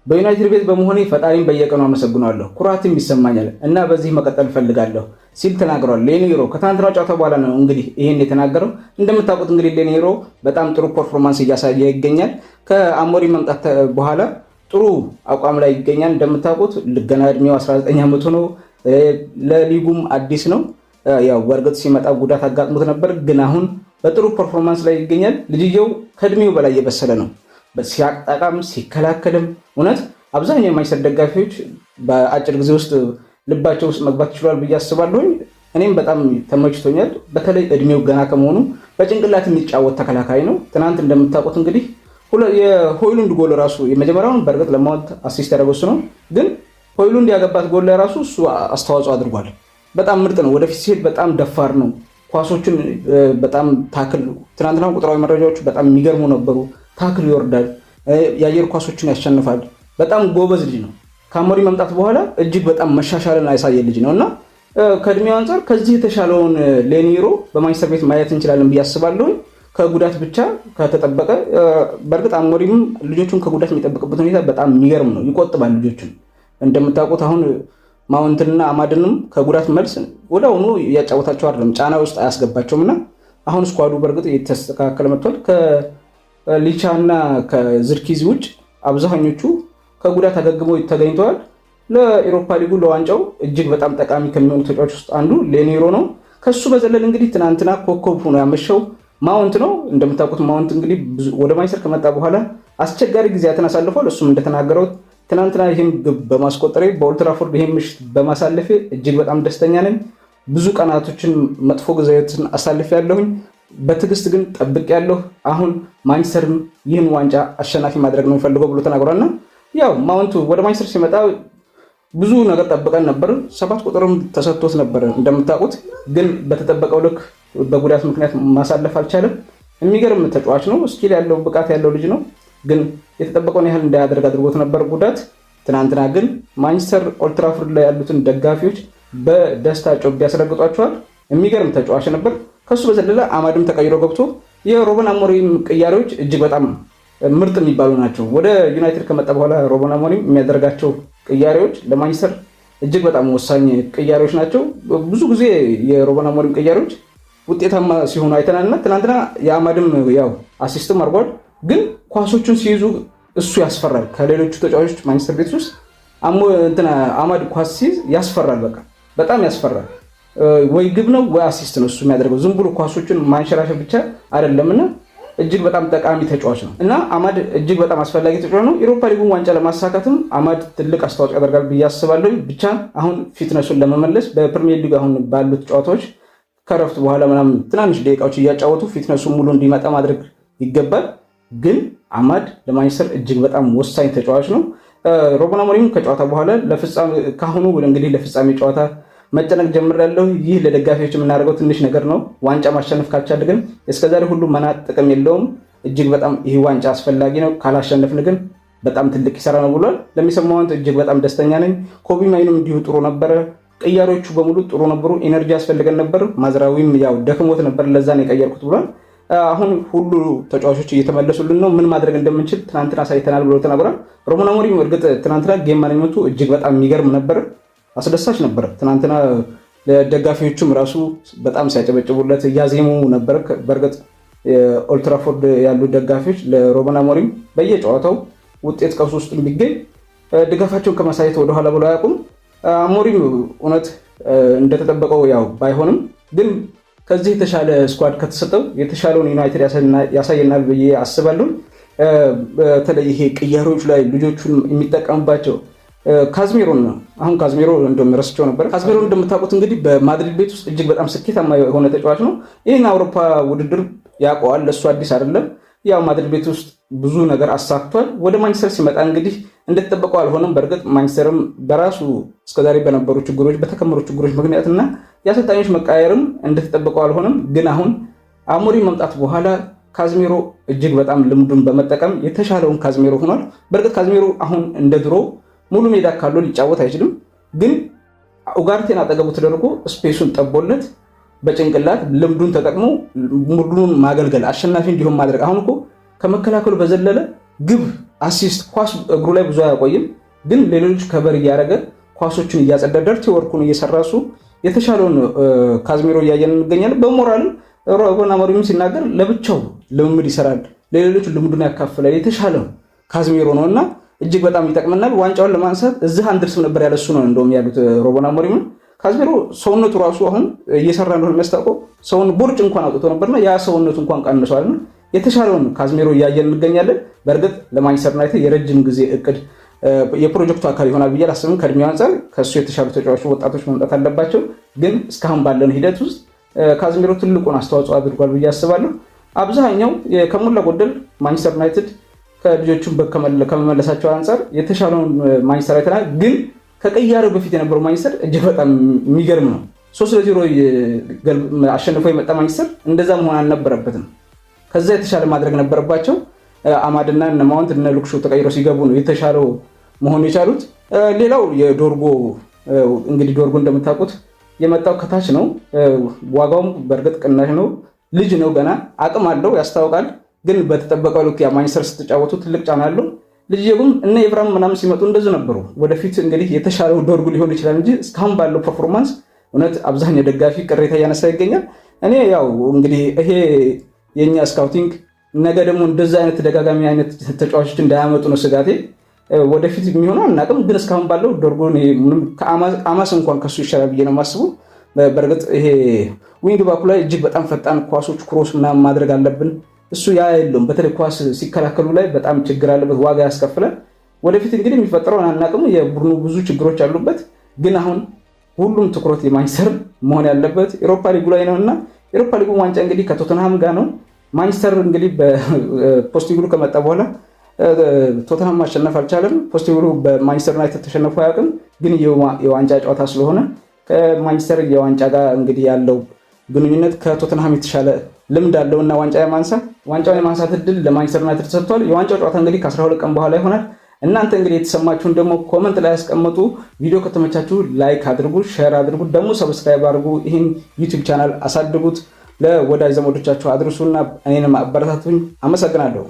በዩናይትድ ቤት በመሆኔ ፈጣሪን በየቀኑ አመሰግናለሁ፣ ኩራትም ይሰማኛል እና በዚህ መቀጠል እፈልጋለሁ ሲል ተናግሯል። ሌኒ ዮሮ ከትናንትናው ጨዋታ በኋላ ነው እንግዲህ ይህን የተናገረው። እንደምታውቁት እንግዲህ ሌኒ ዮሮ በጣም ጥሩ performance እያሳየ ይገኛል። ከአሞሪም መምጣት በኋላ ጥሩ አቋም ላይ ይገኛል። እንደምታውቁት ገና እድሜው 19 ዓመቱ ነው። ለሊጉም አዲስ ነው። ያው በእርግጥ ሲመጣ ጉዳት አጋጥሞት ነበር፣ ግን አሁን በጥሩ performance ላይ ይገኛል። ልጅየው ከእድሜው በላይ የበሰለ ነው። ሲያጠቃም ሲከላከልም እውነት አብዛኛው የማንቸስተር ደጋፊዎች በአጭር ጊዜ ውስጥ ልባቸው ውስጥ መግባት ችሏል ብዬ አስባለሁኝ። እኔም በጣም ተመችቶኛል። በተለይ እድሜው ገና ከመሆኑ በጭንቅላት የሚጫወት ተከላካይ ነው። ትናንት እንደምታውቁት እንግዲህ የሆይሉንድ ጎል ራሱ የመጀመሪያውን በእርግጥ ለማውንት assist ያደረገው እሱ ነው፣ ግን ሆይሉንድ ያገባት ጎል ላይ ራሱ እሱ አስተዋጽኦ አድርጓል። በጣም ምርጥ ነው። ወደፊት ሲሄድ በጣም ደፋር ነው። ኳሶችን በጣም tackle፣ ትናንትና ቁጥራዊ መረጃዎቹ በጣም የሚገርሙ ነበሩ። Tackle ይወርዳል፣ የአየር ኳሶችን ያሸንፋል። በጣም ጎበዝ ልጅ ነው። ከአሞሪም መምጣት በኋላ እጅግ በጣም መሻሻልን ያሳየ ልጅ ነው እና ከእድሜው አንጻር ከዚህ የተሻለውን ሌኒ ዮሮ በማንቸስተር ቤት ማየት እንችላለን ብዬ አስባለሁኝ። ከጉዳት ብቻ ከተጠበቀ፣ በእርግጥ አሞሪም ልጆቹን ከጉዳት የሚጠብቅበት ሁኔታ በጣም የሚገርም ነው። ይቆጥባል ልጆቹን። እንደምታውቁት አሁን ማውንትንና አማድንም ከጉዳት መልስ ወዲያውኑ እያጫወታቸው አይደለም፣ ጫና ውስጥ አያስገባቸውም እና አሁን squad ኡ በእርግጥ እየተስተካከለ መጥቷል። ከሊቻ እና ከዝርኪዚ ውጭ አብዛኞቹ ከጉዳት አገግመው ተገኝተዋል። ለኤሮፓ ሊጉ ለዋንጫው እጅግ በጣም ጠቃሚ ከሚሆኑ ተጫዋች ውስጥ አንዱ ሌኒ ዮሮ ነው። ከሱ በዘለል እንግዲህ ትናንትና ኮከብ ሆኖ ያመሸው ማውንት ነው። እንደምታውቁት ማውንት እንግዲህ ወደ ማንቸስተር ከመጣ በኋላ አስቸጋሪ ጊዜያትን አሳልፏል። እሱም እንደተናገረው ትናንትና ይህም ግብ በማስቆጠሬ በኦልትራፎርድ ይህም ምሽት በማሳለፌ እጅግ በጣም ደስተኛ ነኝ። ብዙ ቀናቶችን መጥፎ ጊዜያትን አሳልፌ ያለሁኝ በትዕግስት ግን ጠብቅ ያለሁ። አሁን ማንቸስተርም ይህን ዋንጫ አሸናፊ ማድረግ ነው የሚፈልገው ብሎ ተናግሯልና ያው ማውንቱ ወደ ማንቸስተር ሲመጣ ብዙ ነገር ጠብቀን ነበር። 7 ቁጥርም ተሰጥቶት ነበር እንደምታውቁት፣ ግን በተጠበቀው ልክ በጉዳት ምክንያት ማሳለፍ አልቻለም። የሚገርም ተጫዋች ነው። Skill ያለው ብቃት ያለው ልጅ ነው። ግን የተጠበቀውን ያህል እንዳያደርግ አድርጎት ነበር ጉዳት። ትናንትና ግን ማንቸስተር ኦልትራፎርድ ላይ ያሉትን ደጋፊዎች በደስታ ጮቤ ያስረግጧቸዋል። የሚገርም ተጫዋች ነበር። ከሱ በዘለለ አማድም ተቀይሮ ገብቶ የሮበን አሞሪም ቅያሬዎች እጅግ በጣም ምርጥ የሚባሉ ናቸው። ወደ ዩናይትድ ከመጣ በኋላ ሮበን አሞሪም የሚያደርጋቸው ቅያሬዎች ለማንቸስተር እጅግ በጣም ወሳኝ ቅያሬዎች ናቸው። ብዙ ጊዜ የሮበን አሞሪም ቅያሬዎች ውጤታማ ሲሆኑ አይተናል እና ትናንትና የአማድም ያው assist ም አድርጓል። ግን ኳሶቹን ሲይዙ እሱ ያስፈራል። ከሌሎቹ ተጫዋቾች ማንቸስተር ቤት ውስጥ አማድ ኳስ ሲይዝ ያስፈራል። በቃ በጣም ያስፈራል። ወይ ግብ ነው ወይ assist ነው እሱ የሚያደርገው። ዝም ብሎ ኳሶቹን ማንሸራሸር ብቻ አይደለምና እጅግ በጣም ጠቃሚ ተጫዋች ነው እና አማድ እጅግ በጣም አስፈላጊ ተጫዋች ነው። ኤሮፓ ሊጉን ዋንጫ ለማሳካትም አማድ ትልቅ አስተዋጽኦ ያደርጋል ብዬ አስባለሁ። ብቻ አሁን fitness ኡን ለመመለስ በፕሪሚየር ሊግ አሁን ባሉት ጨዋታዎች ከረፍት በኋላ ምናምን ትናንሽ ደቂቃዎች እያጫወቱ fitness ኡ ሙሉ እንዲመጣ ማድረግ ይገባል። ግን አማድ ለማንቸስተር እጅግ በጣም ወሳኝ ተጫዋች ነው። ሮበን አሞሪም ከጨዋታ በኋላ ለፍጻሜ ካሁኑ እንግዲህ ለፍጻሜ ጨዋታ መጨነቅ ጀምሬያለሁ። ይህ ለደጋፊዎች የምናደርገው ትንሽ ነገር ነው። ዋንጫ ማሸነፍ ካልቻል ግን እስከዛሬ ሁሉ መና ጥቅም የለውም። እጅግ በጣም ይህ ዋንጫ አስፈላጊ ነው። ካላሸነፍን ግን በጣም ትልቅ ኪሳራ ነው ብሏል። ለሚሰማው እጅግ በጣም ደስተኛ ነኝ። ኮቢ ማይኑም እንዲሁ ጥሩ ነበረ። ቅያሬዎቹ በሙሉ ጥሩ ነበሩ። Energy ያስፈልገን ነበር። ማዝራዊም ያው ደክሞት ነበር፣ ለዛ ነው የቀየርኩት ብሏል። አሁን ሁሉ ተጫዋቾች እየተመለሱልን ነው። ምን ማድረግ እንደምንችል ትናንትና አሳይተናል ብሎ ተናግሯል። ሮበን አሞሪም እርግጥ ትናንትና game management ኡ እጅግ በጣም የሚገርም ነበር፣ አስደሳች ነበር። ትናንትና ለደጋፊዎቹም ራሱ በጣም ሲያጨበጭቡለት እያዜሙ ነበር። በእርግጥ ኦልትራፎርድ ያሉ ደጋፊዎች ለሮበን አሞሪም በየጨዋታው ውጤት ቀውስ ውስጥ ቢገኝ ድጋፋቸውን ከማሳየት ወደኋላ ብሎ አያውቁም። አሞሪም እውነት እንደተጠበቀው ያው ባይሆንም ግን ከዚህ የተሻለ squad ከተሰጠው የተሻለውን ዩናይትድ ያሳየናል ብዬ አስባለሁ። በተለይ ይሄ ቅያሬዎች ላይ ልጆቹን የሚጠቀምባቸው ካዝሜሮን ነው። አሁን ካዝሜሮ እንደውም ረስቸው ነበር። ካዝሜሮ እንደምታውቁት እንግዲህ በማድሪድ ቤት ውስጥ እጅግ በጣም ስኬታማ የሆነ ተጫዋች ነው። ይህን አውሮፓ ውድድር ያውቀዋል፣ ለእሱ አዲስ አይደለም። ያው ማድሪድ ቤት ውስጥ ብዙ ነገር አሳክቷል። ወደ ማንቸስተር ሲመጣ እንግዲህ እንደተጠበቀው አልሆነም። በእርግጥ ማንቸስተርም በራሱ እስከዛሬ በነበሩ ችግሮች፣ በተከመሩ ችግሮች ምክንያት እና የአሰልጣኞች መቃየርም እንደተጠበቀው አልሆነም። ግን አሁን አሞሪም መምጣት በኋላ ካዝሜሮ እጅግ በጣም ልምዱን በመጠቀም የተሻለውን ካዝሜሮ ሆኗል። በእርግጥ ካዝሜሮ አሁን እንደ ድሮ ሙሉ ሜዳ ካለው ሊጫወት አይችልም። ግን ኡጋርቴን አጠገቡ ተደርጎ space ኡን ጠቦለት በጭንቅላት ልምዱን ተጠቅሞ ቡድኑን ማገልገል አሸናፊ እንዲሆን ማድረግ። አሁን እኮ ከመከላከሉ በዘለለ ግብ፣ assist፣ ኳስ እግሩ ላይ ብዙ አያቆይም፣ ግን ሌሎች cover እያደረገ ኳሶችን እያጸዳ dirty work ኡን እየሰራ እሱ የተሻለውን ካዝሚሮ እያየን እንገኛለን። በሞራልም ሩበን አሞሪም ሲናገር ለብቻው ልምምድ ይሰራል፣ ለሌሎች ልምዱን ያካፍላል። የተሻለው ካዝሚሮ ነው እና እጅግ በጣም ይጠቅመናል። ዋንጫውን ለማንሳት እዚህ አንደርስም ነበር ያለ እሱ ነው እንደውም ያሉት ሩበን አሞሪም። ካዝሚሮ ሰውነቱ ራሱ አሁን እየሰራ እንደሆነ የሚያስታውቀው ሰውን ቦርጭ እንኳን አውጥቶ ነበርና ያ ሰውነቱ እንኳን ቀንሷልና የተሻለውን ካዝሚሮ እያየን እንገኛለን። በእርግጥ ለማንቸስተር ዩናይትድ የረጅም ጊዜ እቅድ የፕሮጀክቱ አካል ይሆናል ብዬ አላስብም። ከእድሜው አንጻር ከእሱ የተሻሉ ተጫዋቾች ወጣቶች መምጣት አለባቸው። ግን እስካሁን ባለን ሂደት ውስጥ ካዝሚሮ ትልቁን አስተዋጽኦ አድርጓል ብዬ አስባለሁ። አብዛኛው ከሞላ ጎደል ማንቸስተር ዩናይትድ ከልጆቹም ከመመለሳቸው አንጻር የተሻለውን ማንቸስተር አይተናል። ግን ከቅያሬው በፊት የነበረው ማንቸስተር እጅግ በጣም የሚገርም ነው። 3-0 አሸንፎ የመጣ ማንቸስተር እንደዛ መሆን አልነበረበትም። ከዛ የተሻለ ማድረግ ነበረባቸው። አማድና እነ ማውንት እነ ሉክ ሾው ተቀይረው ሲገቡ ነው የተሻለው መሆን የቻሉት። ሌላው የዶርጎ እንግዲህ ዶርጎ እንደምታውቁት የመጣው ከታች ነው። ዋጋውም በእርግጥ ቅናሽ ነው። ልጅ ነው ገና፣ አቅም አለው ያስታውቃል። ግን በተጠበቀው ልክ ማንቸስተር ስትጫወቱ ትልቅ ጫና አለው። ልጅየጉም እነ ኤቭራም ምናምን ሲመጡ እንደዚህ ነበሩ። ወደፊት እንግዲህ የተሻለው ዶርጉ ሊሆን ይችላል እንጂ እስካሁን ባለው performance እውነት አብዛኛው ደጋፊ ቅሬታ እያነሳ ይገኛል። እኔ ያው እንግዲህ ይሄ የእኛ scouting ነገ ደግሞ እንደዛ አይነት ተደጋጋሚ አይነት ተጫዋቾች እንዳያመጡ ነው ስጋቴ። ወደፊት የሚሆነው አናውቅም፣ ግን እስካሁን ባለው ዶርጎ ከአማስ እንኳን ከሱ ይሻላል ብዬ ነው የማስበው። በእርግጥ ይሄ wing back ኡ ላይ እጅግ በጣም ፈጣን ኳሶች cross ምናምን ማድረግ አለብን። እሱ ያ የለውም። በተለይ ኳስ ሲከላከሉ ላይ በጣም ችግር አለበት፣ ዋጋ ያስከፍላል። ወደፊት እንግዲህ የሚፈጠረውን አናውቅም። የቡድኑ ብዙ ችግሮች አሉበት። ግን አሁን ሁሉም ትኩረት የማንቸስተር መሆን ያለበት ኤሮፓ ሊጉ ላይ ነው እና ኤሮፓ ሊጉ ዋንጫ እንግዲህ ከቶተንሃም ጋር ነው። ማንቸስተር እንግዲህ በፖስቴኮግሉ ከመጣ በኋላ ቶተንሃም ማሸነፍ አልቻለም። ፖስቴኮግሉ በማንቸስተር ዩናይትድ ተሸንፎ አያውቅም። ግን የዋንጫ ጨዋታ ስለሆነ ከማንቸስተር የዋንጫ ጋር እንግዲህ ያለው ግንኙነት ከቶተንሃም የተሻለ ልምድ አለው እና ዋንጫውን የማንሳት እድል ለማንቸስተር ዩናይትድ ተሰጥቷል። የዋንጫው ጨዋታ እንግዲህ ከ12 ቀን በኋላ ይሆናል። እናንተ እንግዲህ የተሰማችሁን ደግሞ comment ላይ ያስቀምጡ። ቪዲዮ ከተመቻችሁ like አድርጉ፣ share አድርጉ፣ ደግሞ subscribe አድርጉ። ይህን ዩቲዩብ ቻናል አሳድጉት፣ ለወዳጅ ዘመዶቻችሁ አድርሱና እኔንም አበረታቱኝ። አመሰግናለሁ።